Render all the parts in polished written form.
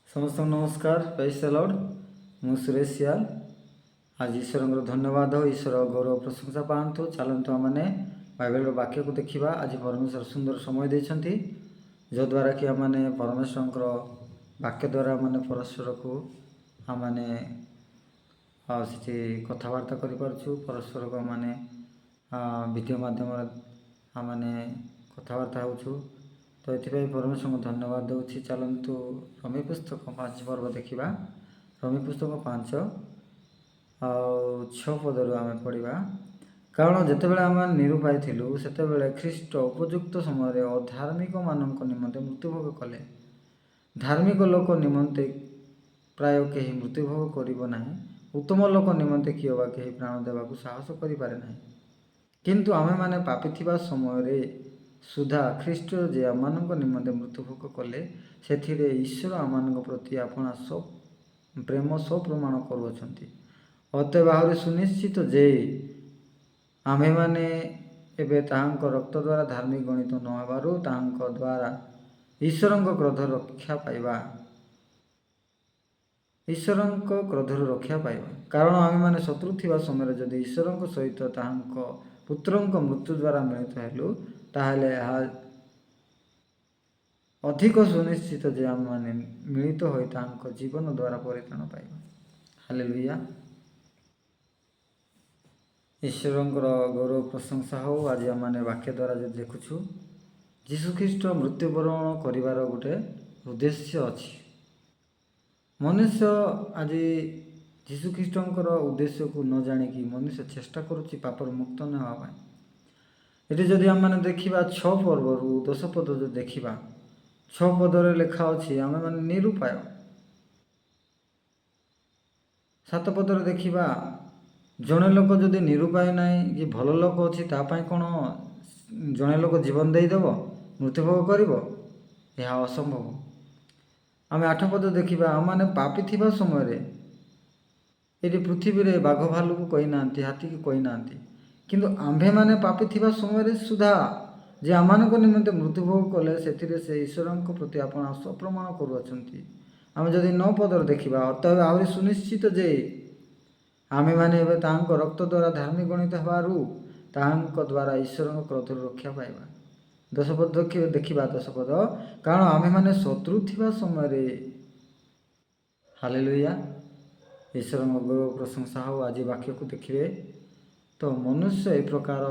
ସମସ୍ତଙ୍କୁ ନମସ୍କାର। ପ୍ରେଜ୍ ଦ ଲର୍ଡ଼। ମୁଁ ସୁରେଶ ସିଆଲ। ଆଜି ଈଶ୍ୱରଙ୍କର ଧନ୍ୟବାଦ ହଉ। ଈଶ୍ୱର ଗୌରବ ପ୍ରଶଂସା ପାଆନ୍ତୁ। ଚାଲନ୍ତୁ, ଆମମାନେ ବାଇବେଲର ବାକ୍ୟକୁ ଦେଖିବା। ଆଜି ପରମେଶ୍ୱର ସୁନ୍ଦର ସମୟ ଦେଇଛନ୍ତି, ଯଦ୍ୱାରା କି ଆମମାନେ ପରମେଶ୍ୱରଙ୍କର ବାକ୍ୟ ଦ୍ୱାରା ମାନେ ପରସ୍ପରକୁ ଆମମାନେ ଆଉ ସେଠି କଥାବାର୍ତ୍ତା କରିପାରୁଛୁ। ପରସ୍ପରକୁ ଆମମାନେ ଭିଡ଼ିଓ ମାଧ୍ୟମରେ ଆମମାନେ କଥାବାର୍ତ୍ତା ହେଉଛୁ। ତ ଏଥିପାଇଁ ପରମେଶ୍ୱରଙ୍କୁ ଧନ୍ୟବାଦ ଦେଉଛି। ଚାଲନ୍ତୁ, ରୋମୀୟ ପୁସ୍ତକ 5 ପର୍ବ ଦେଖିବା। ରୋମୀୟ ପୁସ୍ତକ 5 ଆଉ 6 ପଦରୁ ଆମେ ପଢ଼ିବା। କାରଣ ଯେତେବେଳେ ଆମେ ନିରୁପାୟ ଥିଲୁ, ସେତେବେଳେ ଖ୍ରୀଷ୍ଟ ଉପଯୁକ୍ତ ସମୟରେ ଅଧାର୍ମିକମାନଙ୍କ ନିମନ୍ତେ ମୃତ୍ୟୁଭୋଗ କଲେ। ଧାର୍ମିକ ଲୋକ ନିମନ୍ତେ ପ୍ରାୟ କେହି ମୃତ୍ୟୁଭୋଗ କରିବ ନାହିଁ। ଉତ୍ତମ ଲୋକ ନିମନ୍ତେ କିଏ ବା କେହି ପ୍ରାଣ ଦେବାକୁ ସାହସ କରିପାରେ ନାହିଁ। କିନ୍ତୁ ଆମେମାନେ ପାପୀ ଥିବା ସମୟରେ ସୁଦ୍ଧା ଖ୍ରୀଷ୍ଟ ଯେ ଆମମାନଙ୍କ ନିମନ୍ତେ ମୃତ୍ୟୁଭୋଗ କଲେ, ସେଥିରେ ଈଶ୍ୱର ଆମମାନଙ୍କ ପ୍ରତି ଆପଣା ପ୍ରେମ ସ୍ୱପ୍ରମାଣ କରୁଅଛନ୍ତି। ଅତଏବ ଆହୁରି ସୁନିଶ୍ଚିତ ଯେ ଆମ୍ଭେମାନେ ଏବେ ତାହାଙ୍କ ରକ୍ତ ଦ୍ୱାରା ଧାର୍ମିକ ଗଣିତ ନ ହେବାରୁ ତାହାଙ୍କ ଦ୍ୱାରା ଈଶ୍ୱରଙ୍କ କ୍ରୋଧ ରକ୍ଷା ପାଇବା, ଈଶ୍ୱରଙ୍କ କ୍ରୋଧରୁ ରକ୍ଷା ପାଇବା। କାରଣ ଆମେମାନେ ଶତ୍ରୁ ଥିବା ସମୟରେ ଯଦି ଈଶ୍ୱରଙ୍କ ସହିତ ତାହାଙ୍କ ପୁତ୍ରଙ୍କ ମୃତ୍ୟୁ ଦ୍ୱାରା ମିଳିତ ହେଲୁ, ତାହେଲେ ଏହା ଅଧିକ ସୁନିଶ୍ଚିତ ଯେ ଆମେମାନେ ମିଳିତ ହୋଇ ତାହାଙ୍କ ଜୀବନ ଦ୍ୱାରା ପରିତ୍ରାଣ ପାଇବା। ହାଲେଲୁୟା। ଈଶ୍ୱରଙ୍କର ଗୌରବ ପ୍ରଶଂସା ହଉ। ଆଜି ଆମମାନେ ବାକ୍ୟ ଦ୍ୱାରା ଯଦି ଦେଖୁଛୁ, ଯୀଶୁଖ୍ରୀଷ୍ଟ ମୃତ୍ୟୁବରଣ କରିବାର ଗୋଟେ ଉଦ୍ଦେଶ୍ୟ ଅଛି। ମନୁଷ୍ୟ ଆଜି ଯୀଶୁଖ୍ରୀଷ୍ଟଙ୍କର ଉଦ୍ଦେଶ୍ୟକୁ ନ ଜାଣିକି ମନୁଷ୍ୟ ଚେଷ୍ଟା କରୁଛି ପାପରୁ ମୁକ୍ତ ନ ହେବା ପାଇଁ। ଏଠି ଯଦି ଆମେମାନେ ଦେଖିବା, 6 ପର୍ବରୁ 10 ପଦ ଯଦି ଦେଖିବା, 6 ପଦରେ ଲେଖା ଅଛି, ଆମେମାନେ ନିରୁପାୟ। 7 ପଦରେ ଦେଖିବା, ଜଣେ ଲୋକ ଯଦି ନିରୁପାୟ ନାହିଁ କି ଭଲ ଲୋକ ଅଛି, ତା ପାଇଁ କ'ଣ ଜଣେ ଲୋକ ଜୀବନ ଦେଇଦେବ, ମୃତ୍ୟୁଭୋଗ କରିବ? ଏହା ଅସମ୍ଭବ। ଆମେ 8 ପଦ ଦେଖିବା, ଆମମାନେ ପାପୀ ଥିବା ସମୟରେ। ଏଠି ପୃଥିବୀରେ ବାଘ ଭାଲୁକୁ କହିନାହାନ୍ତି, ହାତୀକୁ କହିନାହାନ୍ତି। କିନ୍ତୁ ଆମ୍ଭେମାନେ ପାପୀ ଥିବା ସମୟରେ ସୁଦ୍ଧା ଯେ ଆମମାନଙ୍କ ନିମନ୍ତେ ମୃତ୍ୟୁଭୋଗ କଲେ, ସେଥିରେ ସେ ଈଶ୍ୱରଙ୍କ ପ୍ରତି ଆପଣା ସ୍ୱପ୍ରମାଣ କରୁଅଛନ୍ତି। ଆମେ ଯଦି 9 ପଦରେ ଦେଖିବା, ଅତଏବ ଆହୁରି ସୁନିଶ୍ଚିତ ଯେ ଆମେମାନେ ଏବେ ତାହାଙ୍କ ରକ୍ତ ଦ୍ୱାରା ଧାର୍ମିକ ଗଣିତ ହେବାରୁ ତାହାଙ୍କ ଦ୍ୱାରା ଈଶ୍ୱରଙ୍କ କ୍ରୋଧରୁ ରକ୍ଷା ପାଇବା। 10 ପଦ ଦେଖିବା, 10 ପଦ, କାରଣ ଆମ୍ଭେମାନେ ଶତ୍ରୁ ଥିବା ସମୟରେ। ହାଲେଲୁୟା। ଈଶ୍ୱରଙ୍କ ଗୌରବ ପ୍ରଶଂସା ହଉ। ଆଜି ବାକ୍ୟକୁ ଦେଖିବେ ତ ମନୁଷ୍ୟ ଏ ପ୍ରକାର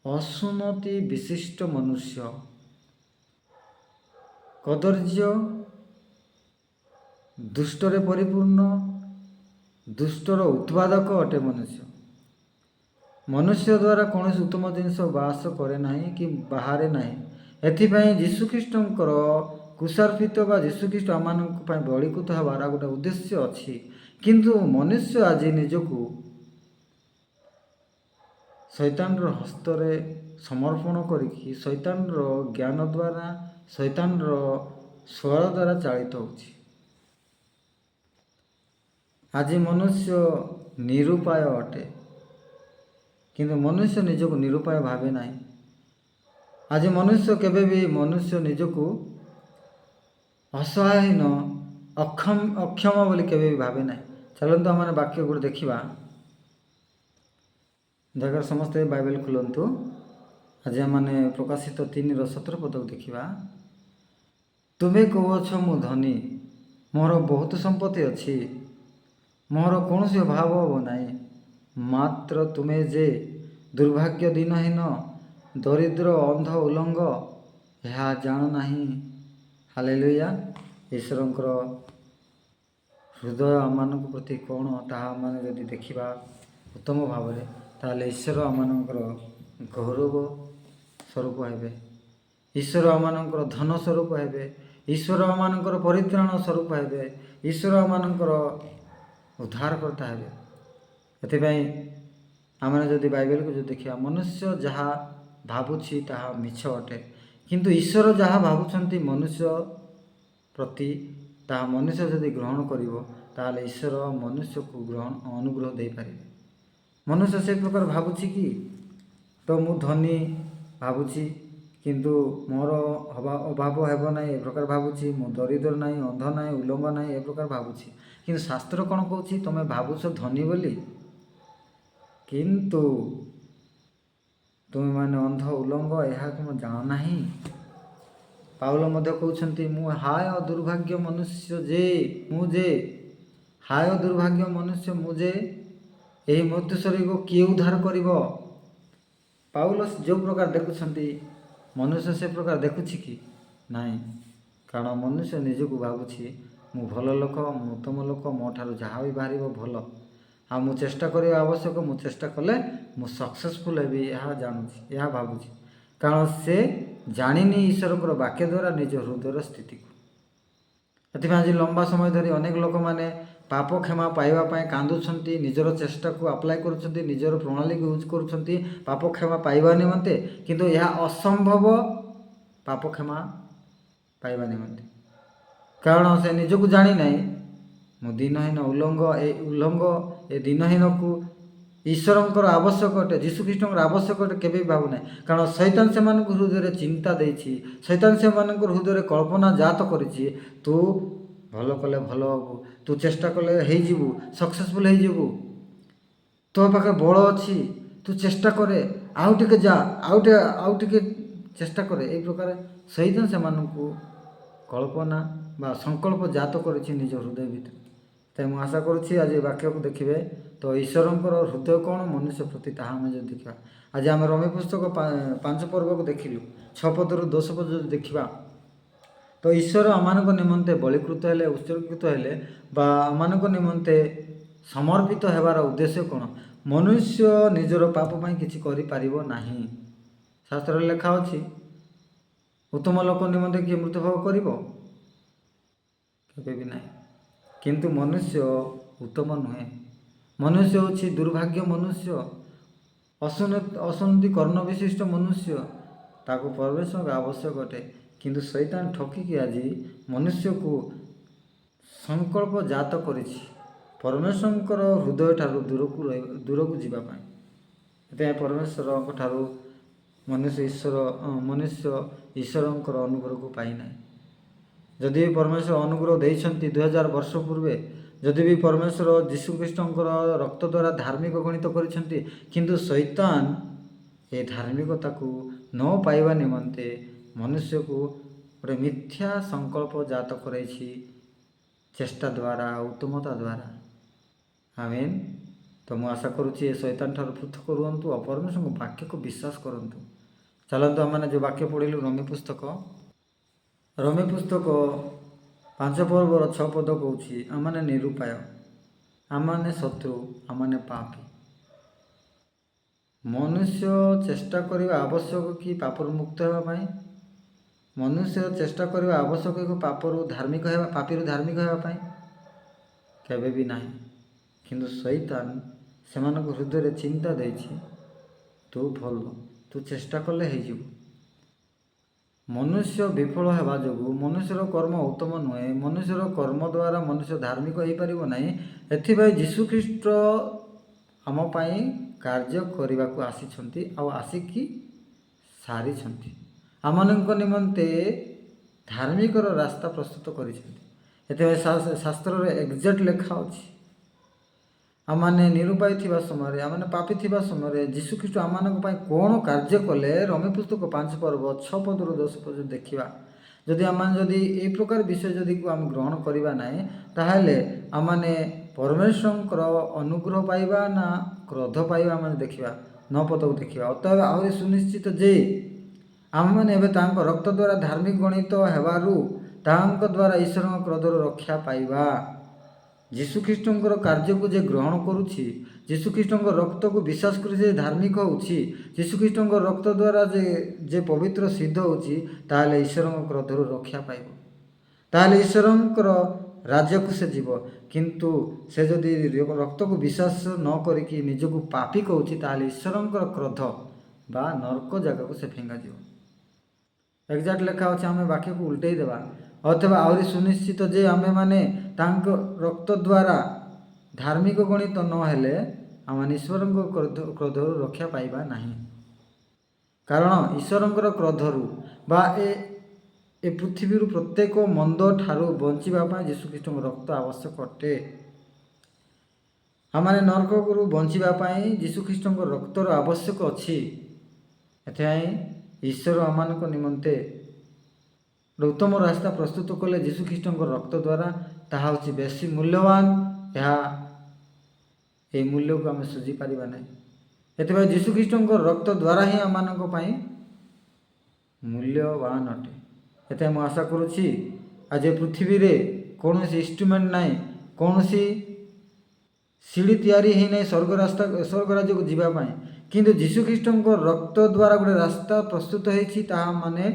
ଅସୁନ୍ନତି ବିଶିଷ୍ଟ ମନୁଷ୍ୟ, କଦର୍ଯ୍ୟ, ଦୁଷ୍ଟରେ ପରିପୂର୍ଣ୍ଣ, ଦୁଷ୍ଟର ଉତ୍ପାଦକ ଅଟେ ମନୁଷ୍ୟ। ମନୁଷ୍ୟ ଦ୍ୱାରା କୌଣସି ଉତ୍ତମ ଜିନିଷ ବାସ କରେ ନାହିଁ କି ବାହାରେ ନାହିଁ। ଏଥିପାଇଁ ଯୀଶୁଖ୍ରୀଷ୍ଟଙ୍କର କ୍ରୁଶାର୍ପିତ ବା ଯୀଶୁଖ୍ରୀଷ୍ଟ ଆମମାନଙ୍କ ପାଇଁ ବଳୀକୃତ ହେବାର ଗୋଟେ ଉଦ୍ଦେଶ୍ୟ ଅଛି। କିନ୍ତୁ ମନୁଷ୍ୟ ଆଜି ନିଜକୁ ଶୈତାନର ହସ୍ତରେ ସମର୍ପଣ କରିକି ଶୈତାନର ଜ୍ଞାନ ଦ୍ୱାରା, ଶୈତାନର ସ୍ୱର ଦ୍ୱାରା ଚାଳିତ ହେଉଛି। ଆଜି ମନୁଷ୍ୟ ନିରୁପାୟ ଅଟେ, କିନ୍ତୁ ମନୁଷ୍ୟ ନିଜକୁ ନିରୁପାୟ ଭାବେ ନାହିଁ। ଆଜି ମନୁଷ୍ୟ କେବେ ବି ମନୁଷ୍ୟ ନିଜକୁ ଅସହାୟହୀନ, ଅକ୍ଷମ ବୋଲି କେବେ ବି ଭାବେ ନାହିଁ। ଚାଲନ୍ତୁ, ଆମେ ବାକ୍ୟ ଗୋଟେ ଦେଖିବା। ଦୟାକରି ସମସ୍ତେ ବାଇବେଲ ଖୋଲନ୍ତୁ। ଆଜି ଆମମାନେ ପ୍ରକାଶିତ 3ର 17 ପଦକୁ ଦେଖିବା। ତୁମେ କହୁଅଛ, ମୁଁ ଧନୀ, ମୋର ବହୁତ ସମ୍ପତ୍ତି ଅଛି, ମୋର କୌଣସି ଅଭାବ ହେବ ନାହିଁ। ମାତ୍ର ତୁମେ ଯେ ଦୁର୍ଭାଗ୍ୟ, ଦୀନହୀନ, ଦରିଦ୍ର, ଅନ୍ଧ, ଉଲଙ୍ଗ, ଏହା ଜାଣ ନାହିଁ। ହାଲେଲୁୟା। ଈଶ୍ୱରଙ୍କର ହୃଦୟ ଆମମାନଙ୍କ ପ୍ରତି କ'ଣ, ତାହା ଆମେ ଯଦି ଦେଖିବା ଉତ୍ତମ ଭାବରେ, ତାହେଲେ ଈଶ୍ୱର ଆମମାନଙ୍କର ଗୌରବ ସ୍ୱରୂପ ହେବେ, ଈଶ୍ୱର ଆମମାନଙ୍କର ଧନ ସ୍ୱରୂପ ହେବେ, ଈଶ୍ୱର ଆମମାନଙ୍କର ପରିତ୍ରାଣ ସ୍ୱରୂପ ହେବେ, ଈଶ୍ୱର ଆମମାନଙ୍କର ଉଦ୍ଧାରକର୍ତ୍ତା ହେବେ। ଏଥିପାଇଁ ଆମେ ଯଦି ବାଇବେଲକୁ ଯଦି ଦେଖିବା, ମନୁଷ୍ୟ ଯାହା ଭାବୁଛି ତାହା ମିଛ ଅଟେ। କିନ୍ତୁ ଈଶ୍ୱର ଯାହା ଭାବୁଛନ୍ତି ମନୁଷ୍ୟ ପ୍ରତି, ତାହା ମନୁଷ୍ୟ ଯଦି ଗ୍ରହଣ କରିବ, ତାହେଲେ ଈଶ୍ୱର ମନୁଷ୍ୟକୁ ଗ୍ରହଣ ଅନୁଗ୍ରହ ଦେଇପାରିବେ। ମନୁଷ୍ୟ ସେ ପ୍ରକାର ଭାବୁଛି କି ତ ମୁଁ ଧନୀ ଭାବୁଛି କିନ୍ତୁ ମୋର ଅଭାବ ହେବ ନାହିଁ, ଏ ପ୍ରକାର ଭାବୁଛି। ମୁଁ ଦରିଦ୍ର ନାହିଁ, ଅନ୍ଧ ନାହିଁ, ଉଲଙ୍ଗ ନାହିଁ, ଏ ପ୍ରକାର ଭାବୁଛି। କିନ୍ତୁ ଶାସ୍ତ୍ର କ'ଣ କହୁଛି? ତୁମେ ଭାବୁଛ ଧନୀ ବୋଲି, କିନ୍ତୁ ତୁମେମାନେ ଅନ୍ଧ, ଉଲଙ୍ଗ, ଏହାକୁ ମୁଁ ଜାଣ ନାହିଁ। ପାଉଲ ମଧ୍ୟ କହୁଛନ୍ତି, ମୁଁ ହାୟ ଦୁର୍ଭାଗ୍ୟ ମନୁଷ୍ୟ ଯେ ମୁଁ ଯେ, ହାୟ ଦୁର୍ଭାଗ୍ୟ ମନୁଷ୍ୟ ମୁଁ ଯେ, ଏହି ମୃତ୍ୟୁ ଶରୀରକୁ କିଏ ଉଦ୍ଧାର କରିବ? ପାଉଲ ଯେଉଁ ପ୍ରକାର ଦେଖୁଛନ୍ତି, ମନୁଷ୍ୟ ସେ ପ୍ରକାର ଦେଖୁଛି କି ନାହିଁ। କାରଣ ମନୁଷ୍ୟ ନିଜକୁ ଭାବୁଛି, ମୁଁ ଭଲ ଲୋକ, ମୁଁ ଉତ୍ତମ ଲୋକ, ମୋ ଠାରୁ ଯାହା ବି ବାହାରିବ ଭଲ, ଆଉ ମୁଁ ଚେଷ୍ଟା କରିବା ଆବଶ୍ୟକ, ମୁଁ ଚେଷ୍ଟା କଲେ ମୁଁ ସକ୍ସେସଫୁଲ୍ ହେବି, ଏହା ଜାଣୁଛି, ଏହା ଭାବୁଛି। କାରଣ ସେ ଜାଣିନି ଈଶ୍ୱରଙ୍କର ବାକ୍ୟ ଦ୍ୱାରା ନିଜ ହୃଦୟର ସ୍ଥିତିକୁ। ଏଥିପାଇଁ ଆଜି ଲମ୍ବା ସମୟ ଧରି ଅନେକ ଲୋକମାନେ ପାପ କ୍ଷମା ପାଇବା ପାଇଁ କାନ୍ଦୁଛନ୍ତି, ନିଜର ଚେଷ୍ଟାକୁ ଆପ୍ଲାଏ କରୁଛନ୍ତି, ନିଜର ପ୍ରଣାଳୀକୁ ୟୁଜ୍ କରୁଛନ୍ତି ପାପ କ୍ଷମା ପାଇବା ନିମନ୍ତେ। କିନ୍ତୁ ଏହା ଅସମ୍ଭବ ପାପ କ୍ଷମା ପାଇବା ନିମନ୍ତେ, କାରଣ ସେ ନିଜକୁ ଜାଣିନାହିଁ, ମୁଁ ଦିନହୀନ, ଉଲଙ୍ଗ। ଏ ଉଲଙ୍ଗ, ଏ ଦିନହୀନକୁ ଈଶ୍ୱରଙ୍କର ଆବଶ୍ୟକ ଅଟେ, ଯୀଶୁଖ୍ରୀଷ୍ଟଙ୍କର ଆବଶ୍ୟକ ଅଟେ, କେବେ ବି ଭାବୁନାହିଁ। କାରଣ ଶୈତାନ ସେମାନଙ୍କ ହୃଦୟରେ ଚିନ୍ତା ଦେଇଛି, ଶୈତାନ ସେମାନଙ୍କ ହୃଦୟରେ କଳ୍ପନା ଜାତ କରିଛି, ତୁ ଭଲ କଲେ ଭଲ ହେବୁ, ତୁ ଚେଷ୍ଟା କଲେ ହେଇଯିବୁ, ସକ୍ସେସଫୁଲ୍ ହେଇଯିବୁ, ତୋ ପାଖରେ ବଳ ଅଛି, ତୁ ଚେଷ୍ଟା କରେ, ଆଉ ଟିକେ ଯା, ଆଉ ଟିକେ ଚେଷ୍ଟା କରେ। ଏଇ ପ୍ରକାର ଶୈତାନ ସେମାନଙ୍କୁ କଳ୍ପନା ବା ସଂକଳ୍ପ ଜାତ କରିଛି ନିଜ ହୃଦୟ ଭିତରେ। ତାଇ ମୁଁ ଆଶା କରୁଛି ଆଜି ଏ ବାକ୍ୟକୁ ଦେଖିବେ ତ ଈଶ୍ୱରଙ୍କର ହୃଦୟ କ'ଣ ମନୁଷ୍ୟ ପ୍ରତି, ତାହା ଆମେ ଯଦି ଦେଖିବା। ଆଜି ଆମେ ରୋମୀୟ ପୁସ୍ତକ 5 ପର୍ବକୁ ଦେଖିଲୁ, 6 ପଦରୁ 10 ପଦ ଯଦି ଦେଖିବା ତ ଈଶ୍ୱର ଆମମାନଙ୍କ ନିମନ୍ତେ ବଳିକୃତ ହେଲେ, ଉତ୍ସର୍ଗୀକୃତ ହେଲେ ବା ଆମମାନଙ୍କ ନିମନ୍ତେ ସମର୍ପିତ ହେବାର ଉଦ୍ଦେଶ୍ୟ କ'ଣ? ମନୁଷ୍ୟ ନିଜର ପାପ ପାଇଁ କିଛି କରିପାରିବ ନାହିଁ। ଶାସ୍ତ୍ରରେ ଲେଖା ଅଛି, ଉତ୍ତମ ଲୋକ ନିମନ୍ତେ କିଏ ମୃତ୍ୟୁଭୋଗ କରିବ? କେବେ ବି ନାହିଁ। କିନ୍ତୁ ମନୁଷ୍ୟ ଉତ୍ତମ ନୁହେଁ। ମନୁଷ୍ୟ ହେଉଛି ଦୁର୍ଭାଗ୍ୟ ମନୁଷ୍ୟ, ଅସୁନ୍ନତି କର୍ଣ୍ଣ ବିଶିଷ୍ଟ ମନୁଷ୍ୟ। ତାକୁ ପରମେଶ୍ୱରଙ୍କ ଆବଶ୍ୟକ ଅଟେ। କିନ୍ତୁ ଶୈତାନ ଠକିକି ଆଜି ମନୁଷ୍ୟକୁ ସଂକଳ୍ପ ଜାତ କରିଛି ପରମେଶ୍ୱରଙ୍କର ହୃଦୟ ଠାରୁ ଦୂରକୁ ଯିବା ପାଇଁ। ସେଥିପାଇଁ ପରମେଶ୍ୱରଙ୍କ ଠାରୁ ମନୁଷ୍ୟ ଈଶ୍ୱରଙ୍କର ଅନୁଗ୍ରହକୁ ପାଇନାହିଁ। ଯଦି ବି ପରମେଶ୍ୱର ଅନୁଗ୍ରହ ଦେଇଛନ୍ତି 2000 ବର୍ଷ ପୂର୍ବେ, ଯଦି ବି ପରମେଶ୍ୱର ଯୀଶୁଖ୍ରୀଷ୍ଟଙ୍କର ରକ୍ତ ଦ୍ୱାରା ଧାର୍ମିକ ଗଣିତ କରିଛନ୍ତି, କିନ୍ତୁ ଶୈତାନ ଏ ଧାର୍ମିକତାକୁ ନ ପାଇବା ନିମନ୍ତେ ମନୁଷ୍ୟକୁ ଗୋଟେ ମିଥ୍ୟା ସଂକଳ୍ପ ଜାତ କରାଇଛି ଚେଷ୍ଟା ଦ୍ୱାରା, ଉତ୍ତମତା ଦ୍ୱାରା। ଆମେନ୍। ତ ମୁଁ ଆଶା କରୁଛି ଏ ଶୈତାନ ଠାରୁ ପୃଥକ ରୁହନ୍ତୁ ଆଉ ପରମେଶ୍ୱରଙ୍କ ବାକ୍ୟକୁ ବିଶ୍ୱାସ କରନ୍ତୁ। ଚାଲନ୍ତୁ, ଆମମାନେ ଯେଉଁ ବାକ୍ୟ ପଢ଼ିଲୁ, ରୋମୀୟ ପୁସ୍ତକ 5 ପର୍ବର 6 ପଦ କହୁଛି, ଆମମାନେ ନିରୁପାୟ, ଆମମାନେ ଶତ୍ରୁ, ଆମମାନେ ପାପୀ। ମନୁଷ୍ୟ ଚେଷ୍ଟା କରିବା ଆବଶ୍ୟକ କି ପାପରୁ ମୁକ୍ତ ହେବା ପାଇଁ? ମନୁଷ୍ୟ ଚେଷ୍ଟା କରିବା ଆବଶ୍ୟକ କି ପାପରୁ ଧାର୍ମିକ ହେବା, ପାପୀରୁ ଧାର୍ମିକ ହେବା ପାଇଁ? କେବେ ବି ନାହିଁ। କିନ୍ତୁ ଶୈତାନ ସେମାନଙ୍କ ହୃଦୟରେ ଚିନ୍ତା ଦେଇଛି, ତୁ ଭଲ, ତୁ ଚେଷ୍ଟା କଲେ ହେଇଯିବୁ। ମନୁଷ୍ୟ ବିଫଳ ହେବା ଯୋଗୁଁ, ମନୁଷ୍ୟର କର୍ମ ଉତ୍ତମ ନୁହେଁ, ମନୁଷ୍ୟର କର୍ମ ଦ୍ୱାରା ମନୁଷ୍ୟ ଧାର୍ମିକ ହେଇପାରିବ ନାହିଁ। ଏଥିପାଇଁ ଯୀଶୁଖ୍ରୀଷ୍ଟ ଆମ ପାଇଁ କାର୍ଯ୍ୟ କରିବାକୁ ଆସିଛନ୍ତି ଆଉ ଆସିକି ସାରିଛନ୍ତି। ଆମମାନଙ୍କ ନିମନ୍ତେ ଧାର୍ମିକର ରାସ୍ତା ପ୍ରସ୍ତୁତ କରିଛନ୍ତି। ଏଥିପାଇଁ ଶାସ୍ତ୍ରରେ ଏକ୍ଜାକ୍ଟ ଲେଖା ଅଛି, ଆମମାନେ ନିରୁପାୟ ଥିବା ସମୟରେ, ଆମମାନେ ପାପୀ ଥିବା ସମୟରେ ଯୀଶୁଖ୍ରୀଷ୍ଟ ଆମମାନଙ୍କ ପାଇଁ କ'ଣ କାର୍ଯ୍ୟ କଲେ, ରୋମୀୟ ପୁସ୍ତକ 5 ପର୍ବ 6 ପଦରୁ 10 ପଦ ଦେଖିବା। ଯଦି ଆମମାନେ ଯଦି ଏଇ ପ୍ରକାର ବିଷୟ ଯଦି ଆମେ ଗ୍ରହଣ କରିବା ନାହିଁ, ତାହେଲେ ଆମମାନେ ପରମେଶ୍ୱରଙ୍କର ଅନୁଗ୍ରହ ପାଇବା ନା କ୍ରୋଧ ପାଇବା, ଆମେ ଦେଖିବା। 9 ପଦକୁ ଦେଖିବା। ଅତଏବ ଆହୁରି ସୁନିଶ୍ଚିତ ଯେ ଆମେମାନେ ଏବେ ତାଙ୍କ ରକ୍ତ ଦ୍ୱାରା ଧାର୍ମିକ ଗଣିତ ହେବାରୁ ତାହାଙ୍କ ଦ୍ୱାରା ଈଶ୍ୱରଙ୍କ କ୍ରୋଧରୁ ରକ୍ଷା ପାଇବା। ଯୀଶୁଖ୍ରୀଷ୍ଟଙ୍କର କାର୍ଯ୍ୟକୁ ଯେ ଗ୍ରହଣ କରୁଛି, ଯୀଶୁଖ୍ରୀଷ୍ଟଙ୍କ ରକ୍ତକୁ ବିଶ୍ୱାସ କରି ଯେ ଧାର୍ମିକ ହେଉଛି, ଯୀଶୁଖ୍ରୀଷ୍ଟଙ୍କ ରକ୍ତ ଦ୍ୱାରା ଯେ ପବିତ୍ର ସିଦ୍ଧ ହେଉଛି, ତାହେଲେ ଈଶ୍ୱରଙ୍କ କ୍ରୋଧରୁ ରକ୍ଷା ପାଇବ, ତାହେଲେ ଈଶ୍ୱରଙ୍କର ରାଜ୍ୟକୁ ସେ ଯିବ। କିନ୍ତୁ ସେ ଯଦି ରକ୍ତକୁ ବିଶ୍ୱାସ ନ କରିକି ନିଜକୁ ପାପୀ କହୁଛି, ତାହେଲେ ଈଶ୍ୱରଙ୍କର କ୍ରୋଧ ବା ନର୍କ ଜାଗାକୁ ସେ ଫିଙ୍ଗାଯିବ। ଏକ୍ଜାକ୍ଟ ଲେଖା ଅଛି, ଆମେ ବାକ୍ୟକୁ ଉଲ୍ଟେଇ ଦେବା। ଅଥବା ଆହୁରି ସୁନିଶ୍ଚିତ ଯେ ଆମ୍ଭେମାନେ ତାଙ୍କ ରକ୍ତ ଦ୍ୱାରା ଧାର୍ମିକ ଗଣିତ ନହେଲେ ଆମମାନେ ଈଶ୍ୱରଙ୍କ କ୍ରୋଧରୁ ରକ୍ଷା ପାଇବା ନାହିଁ। କାରଣ ଈଶ୍ୱରଙ୍କର କ୍ରୋଧରୁ ବା ଏ ପୃଥିବୀରୁ ପ୍ରତ୍ୟେକ ମନ୍ଦ ଠାରୁ ବଞ୍ଚିବା ପାଇଁ ଯୀଶୁଖ୍ରୀଷ୍ଟଙ୍କ ରକ୍ତ ଆବଶ୍ୟକ ଅଟେ। ଆମମାନେ ନରକରୁ ବଞ୍ଚିବା ପାଇଁ ଯୀଶୁଖ୍ରୀଷ୍ଟଙ୍କ ରକ୍ତର ଆବଶ୍ୟକ ଅଛି। ଏଥିପାଇଁ ଈଶ୍ୱର ଆମମାନଙ୍କ ନିମନ୍ତେ ଗୋଟେ ଉତ୍ତମ ରାସ୍ତା ପ୍ରସ୍ତୁତ କଲେ ଯୀଶୁଖ୍ରୀଷ୍ଟଙ୍କ ରକ୍ତ ଦ୍ୱାରା। ତାହା ହେଉଛି ବେଶୀ ମୂଲ୍ୟବାନ। ଏହି ମୂଲ୍ୟକୁ ଆମେ ଶୁଝିପାରିବା ନାହିଁ। ଏଥିପାଇଁ ଯୀଶୁଖ୍ରୀଷ୍ଟଙ୍କ ରକ୍ତ ଦ୍ୱାରା ହିଁ ଆମମାନଙ୍କ ପାଇଁ ମୂଲ୍ୟବାନ ଅଟେ। ଏଥିପାଇଁ ମୁଁ ଆଶା କରୁଛି, ଆଜି ଏ ପୃଥିବୀରେ କୌଣସି ଇନଷ୍ଟ୍ରୁମେଣ୍ଟ ନାହିଁ, କୌଣସି ସିଡ଼ି ତିଆରି ହେଇନାହିଁ ସ୍ୱର୍ଗ ରାସ୍ତା, ସ୍ୱର୍ଗ ରାଜ୍ୟକୁ ଯିବା ପାଇଁ। କିନ୍ତୁ ଯୀଶୁଖ୍ରୀଷ୍ଟଙ୍କ ରକ୍ତ ଦ୍ୱାରା ଗୋଟେ ରାସ୍ତା ପ୍ରସ୍ତୁତ ହେଇଛି। ତାହା ମାନେ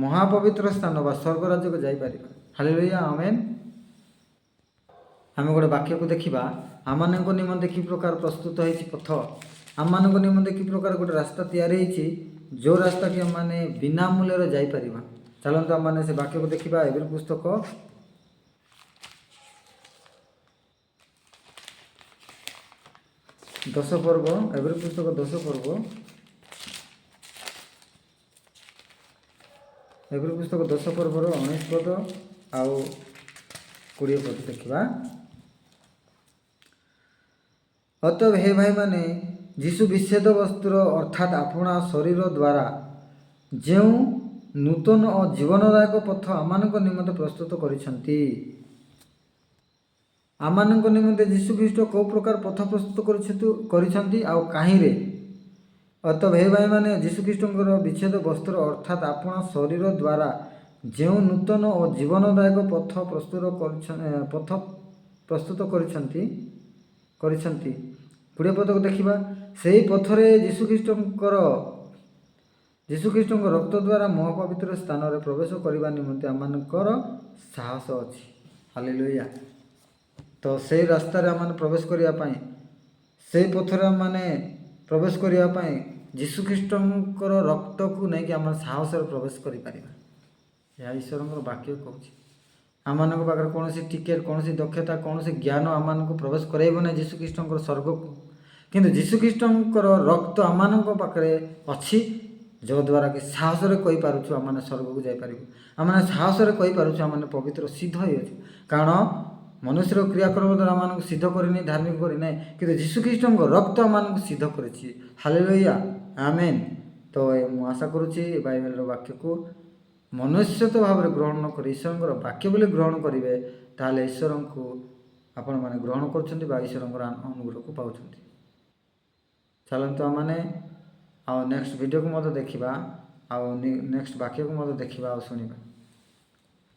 ମହାପବିତ୍ର ସ୍ଥାନ ବା ସ୍ୱର୍ଗ ରାଜ୍ୟକୁ ଯାଇପାରିବା। ହାଲେଲୁୟା, ଆମେନ୍। ଆମେ ଗୋଟେ ବାକ୍ୟକୁ ଦେଖିବା, ଆମମାନଙ୍କ ନିମନ୍ତେ କି ପ୍ରକାର ପ୍ରସ୍ତୁତ ହେଇଛି ପଥ, ଆମମାନଙ୍କ ନିମନ୍ତେ କି ପ୍ରକାର ଗୋଟେ ରାସ୍ତା ତିଆରି ହେଇଛି, ଯେଉଁ ରାସ୍ତାକି ଆମମାନେ ବିନା ମୂଲ୍ୟରେ ଯାଇପାରିବା। ଚାଲନ୍ତୁ, ଆମମାନେ ସେ ବାକ୍ୟକୁ ଦେଖିବା। ଏବ୍ରୀ ପୁସ୍ତକ 10 ପର୍ବ, ଏବ୍ରୀ ପୁସ୍ତକ 10 ପର୍ବ, ଏବ୍ରୀ ପୁସ୍ତକ 10 ପର୍ବର 19 ପଦ ଆଉ 20 ପଦ ଦେଖିବା। ଅତଏବ ହେ ଭାଇମାନେ, ଯୀଶୁ ବିଚ୍ଛେଦ ବସ୍ତ୍ର ଅର୍ଥାତ୍ ଆପଣା ଶରୀର ଦ୍ୱାରା ଯେଉଁ ନୂତନ ଓ ଜୀବନଦାୟକ ପଥ ଆମମାନଙ୍କ ନିମନ୍ତେ ପ୍ରସ୍ତୁତ କରିଛନ୍ତି। ଆମମାନଙ୍କ ନିମନ୍ତେ ଯୀଶୁ ଖ୍ରୀଷ୍ଟ କେଉଁ ପ୍ରକାର ପଥ ପ୍ରସ୍ତୁତ କରିଛନ୍ତି ଆଉ କାହିଁରେ? ଅତଏବ ହେ ଭାଇମାନେ, ଯୀଶୁଖ୍ରୀଷ୍ଟଙ୍କର ବିଚ୍ଛେଦ ବସ୍ତ୍ର ଅର୍ଥାତ୍ ଆପଣା ଶରୀର ଦ୍ୱାରା ଯେଉଁ ନୂତନ ଓ ଜୀବନଦାୟକ ପଥ ପ୍ରସ୍ତୁତ କରିଛନ୍ତି। 20 ପଦକୁ ଦେଖିବା। ସେହି ପଥରେ ଯୀଶୁଖ୍ରୀଷ୍ଟଙ୍କ ରକ୍ତ ଦ୍ୱାରା ମହାପବିତ୍ର ସ୍ଥାନରେ ପ୍ରବେଶ କରିବା ନିମନ୍ତେ ଆମମାନଙ୍କର ସାହସ ଅଛି। ହାଲେଲୁୟା। ତ ସେଇ ରାସ୍ତାରେ ଆମମାନେ ପ୍ରବେଶ କରିବା ପାଇଁ, ସେଇ ପଥରେ ଆମମାନେ ପ୍ରବେଶ କରିବା ପାଇଁ ଯୀଶୁଖ୍ରୀଷ୍ଟଙ୍କର ରକ୍ତକୁ ନେଇକି ଆମେ ସାହସରେ ପ୍ରବେଶ କରିପାରିବା। ଏହା ଈଶ୍ୱରଙ୍କର ବାକ୍ୟ କହୁଛି। ଆମମାନଙ୍କ ପାଖରେ କୌଣସି ଟିକେଟ୍, କୌଣସି ଦକ୍ଷତା, କୌଣସି ଜ୍ଞାନ ଆମମାନଙ୍କୁ ପ୍ରବେଶ କରାଇବ ନାହିଁ ଯୀଶୁଖ୍ରୀଷ୍ଟଙ୍କର ସ୍ୱର୍ଗକୁ। କିନ୍ତୁ ଯୀଶୁଖ୍ରୀଷ୍ଟଙ୍କର ରକ୍ତ ଆମମାନଙ୍କ ପାଖରେ ଅଛି, ଯଦ୍ୱାରା କି ସାହସରେ କହିପାରୁଛୁ ଆମମାନେ ସ୍ୱର୍ଗକୁ ଯାଇପାରିବୁ। ଆମମାନେ ସାହସରେ କହିପାରୁଛୁ ଆମମାନେ ପବିତ୍ର ସିଦ୍ଧ ହୋଇଅଛୁ। କାରଣ ମନୁଷ୍ୟର କ୍ରିୟାକର୍ମ ଦ୍ୱାରା ଆମମାନଙ୍କୁ ସିଦ୍ଧ କରିନି, ଧାର୍ମିକ କରିନାହିଁ, କିନ୍ତୁ ଯୀଶୁଖ୍ରୀଷ୍ଟଙ୍କ ରକ୍ତ ଆମମାନଙ୍କୁ ସିଦ୍ଧ କରିଛି। ହାଲେଲୁୟା, ଆମେନ୍। ତ ମୁଁ ଆଶା କରୁଛି, ଏ ବାଇବେଲର ବାକ୍ୟକୁ ମନୁଷ୍ୟତ୍ୱ ଭାବରେ ଗ୍ରହଣ ନ କରି ଈଶ୍ୱରଙ୍କର ବାକ୍ୟ ବୋଲି ଗ୍ରହଣ କରିବେ, ତାହେଲେ ଈଶ୍ୱରଙ୍କୁ ଆପଣମାନେ ଗ୍ରହଣ କରୁଛନ୍ତି ବା ଈଶ୍ୱରଙ୍କର ଅନୁଗ୍ରହକୁ ପାଉଛନ୍ତି। ଚାଲନ୍ତୁ, ଆମମାନେ ଆଉ ନେକ୍ସଟ ଭିଡ଼ିଓକୁ ମଧ୍ୟ ଦେଖିବା ଆଉ ନେକ୍ସଟ ବାକ୍ୟକୁ ମଧ୍ୟ ଦେଖିବା ଆଉ ଶୁଣିବା।